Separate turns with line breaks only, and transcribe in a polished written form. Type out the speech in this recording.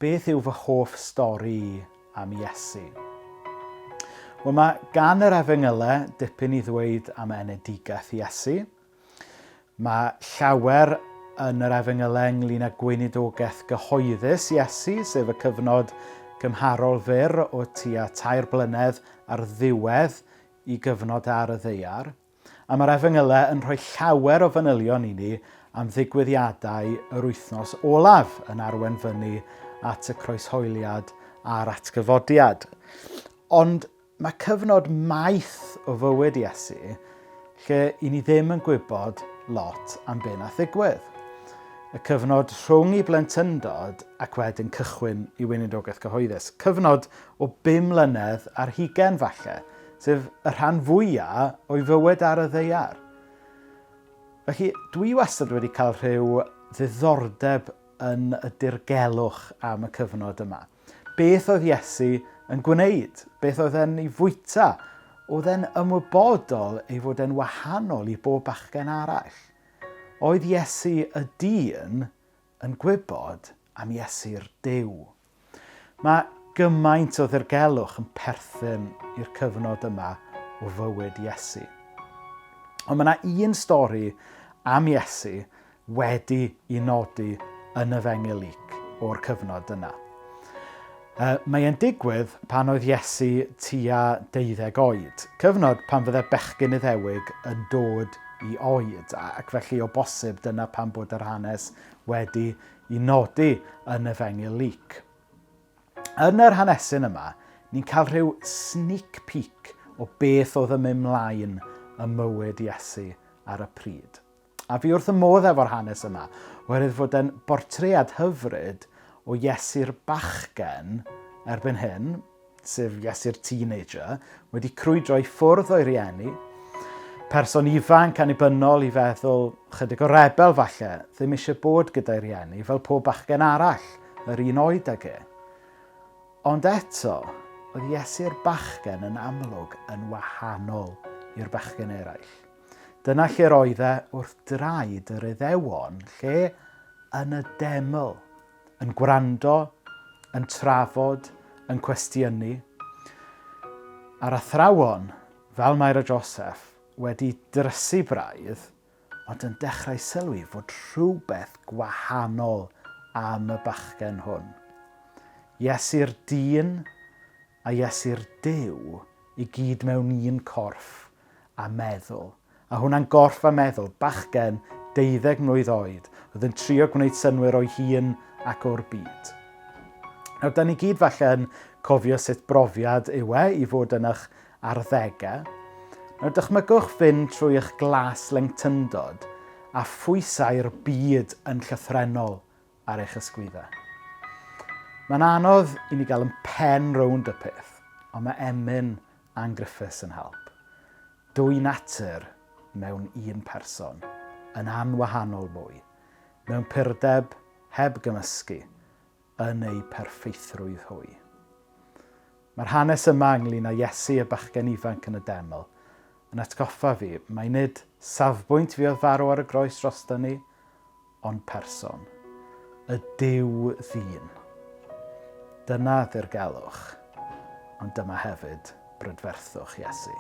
Beth yw fy hoff stori i am Iesu? Wel, mae gan yr Efengylau dipyn i ddweud am enedigaeth Iesu. Mae llawer yn yr Efengylau ynglyn â gweinidogaeth gyhoeddus Iesu, sef y cyfnod cymharol fyr o tua tair blynedd ar ddiwedd i gyfnod ar y ddaear. A mae'r Efengylau yn rhoi llawer o fanylion i ni am ddigwyddiadau yr wythnos olaf yn arwain fyny at y croeshoeliad a'r atgyfodiad. Ond mae cyfnod maith o fywyd Iesu lle i ni ddim yn gwybod lot am be nath ddigwydd. Y cyfnod rhwng ei blentyndod ac wedyn cychwyn i weinidogaeth gyhoeddus. Cyfnod o bum mlynedd ar hugain falle, sef y rhan fwya o'i fywyd ar y ddaear. Felly, dwi wastad wedi cael rhyw ddiddordeb yn y dirgelwch am y cyfnod yma. Beth oedd Iesu yn gwneud? Beth oedd e'n ei fwyta? Oedd e'n ymwybodol ei fod e'n wahanol i bob bachgen arall? Oedd Iesu y dyn yn gwybod am Iesu'r Duw? Mae gymaint o ddirgelwch yn perthyn i'r cyfnod yma o fywyd Iesu. Ond mae yna un stori am Iesu wedi i nodi yn y Efengyl Luc o'r cyfnod yna. Mae e'n digwydd pan oedd Iesu tua deuddeg oed, cyfnod pan fydde bechgyn Iddewig yn dod i oed, ac felly o bosib dyna pam bod yr hanes wedi i nodi yn Efengyl Luc. Yn yr hanesyn yma, ni'n cael rhyw sneak peek o beth oedd yn mynd mlaen ym mywyd Iesu ar y pryd. A fi wrth y modd efo'r hanes yma, oherwydd fod e'n bortread hyfryd o Iesu'r bachgen erbyn hyn, sef Iesu'r teenager, wedi crwydro i ffwrdd o'i rieni, person ifanc annibynnol i feddwl chydig o rebel falle, ddim eisiau bod gyda'i rieni fel pob bachgen arall, yr un oed ag e. Ond eto, oedd Iesu'r bachgen yn amlwg yn wahanol i'r bachgen eraill. Dyna lle'r oedd e wrth draed yr Iddewon, lle yn y deml, yn gwrando, yn trafod, yn cwestiynu. A'r athrawon, fel Mair a Joseff, wedi drysu braidd, ond yn dechrau sylwi fod rhywbeth gwahanol am y bachgen hwn. Iesu'r dyn a Iesu'r Duw i gyd mewn un corff a meddwl. A hwnna'n gorff a meddwl, bachgen deuddeg mlwydd oed, oedd yn trio gwneud synnwyr o'i hun ac o'r byd. Nawr, da ni gyd falle yn cofio sut brofiad yw e i fod yn eich arddegau. Nawr, dychmygwch fynd trwy eich glas lencyndod a phwysau'r byd yn llythrennol ar eich ysgwyddau. Mae'n anodd i ni gael yn pen rownd y peth, ond mae emyn Ann Griffiths yn help. Dwy natur mewn un person, yn anwahanol mwy, mewn purdeb heb gymysgu, yn eu perffeithrwydd hwy. Mae'r hanes yma ynglyn â Iesu y bachgen ifanc yn y deml yn atgoffa fi mai nid safbwynt fuodd farw ar y groes drosto ni, ond person. Y Duw ddyn. Dyna ddirgelwch, ond dyma hefyd brydferthwch Iesu.